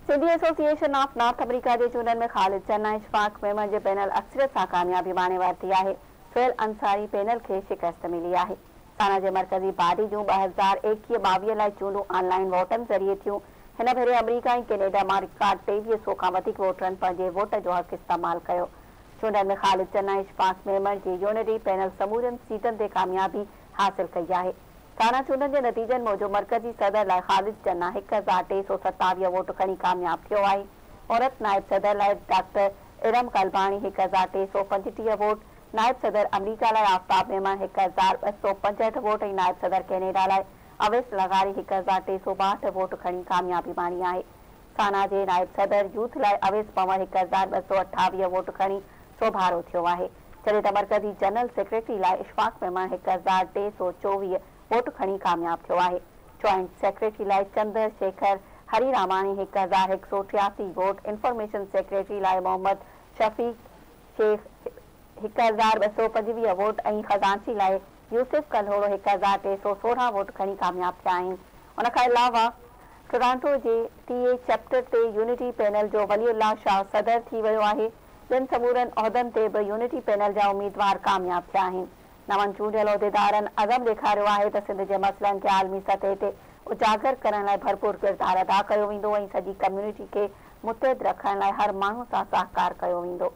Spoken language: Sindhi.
Sindhi association of North America جي چونڊن ۾ خالد چنا، اشفاق ميمڻ جي پينل اڪثريت سان ڪاميابي ماڻي ورتي آهي. سهيل انصاري پينل کي شڪست ملي آهي. سانا جي مرڪزي باڊي جون 2021 22 لاء چونڊون آن لائين ووٽن ذريعي ٿيون. هن ڀيري آمريڪا ۽ ڪينيڊا مان رڪارڊ 23 سو کان وڌيڪ ووٽرن پنهنجي ووٽ جو حق استعمال ڪيو. چونڊن ۾ خالد چنا، اشفاق ميمڻ جي يونٽي پينل سمورين سيٽن تي ڪاميابي حاصل ڪئي آهي. سانا چونڊن جي نتيجن موجب مرڪزي صدر لاء خالد چنا 1327 ووٽ کڻي ڪامياب ٿيو آهي. عورت نائب صدر لاء ڊاڪٽر ارم قلباڻي 1335 ووٽ، نائب صدر آمريڪا لاء آفتاب ميمڻ 1265 ووٽ ۽ نائب صدر ڪينيڊا لاء اويس لغاري 1362 ووٽ کڻي ڪاميابي ماڻي آهي. سانا جي نائب صدر يوٿ لاء اويس پنور 1228 ووٽ کڻي سوڀارو ٿيو آهي. جڏهن ته مرڪزي جنرل سيڪريٽري لاء اشفاق ميمڻ 1324 ووٽ کڻي ڪامياب ٿيو آهي. جوائنٽ سيڪريٽري لاء Chandar Shekhar Hariramani 1183 vote, information secretary لاء محمد شفيق شيخ 1225 ووٽ ۽ خزانچي لاء يوسف ڪلهوڙو 1316 ووٽ کڻي ڪامياب ٿيا آهن. ان کان علاوه ٽورانٽو جي ٽي اي چيپٽر تي يونٽي پينل جو ولي الله شاهه صدر ٿي ويو آهي. ٻين سمورن عهدن تي به يونٽي پينل جا اميدوار ڪامياب ٿيا آهن. نون چونڊيل عهديدارن عزم ڏيکاريو آهي ته سنڌ جي مسئلن کي عالمي سطح تي اجاگر ڪرڻ لاء ڀرپور ڪردار ادا ڪيو ويندو ۽ سڄي ڪميونٽي کي متحد رکڻ لاء هر ماڻهو سان سهڪار ڪيو ويندو.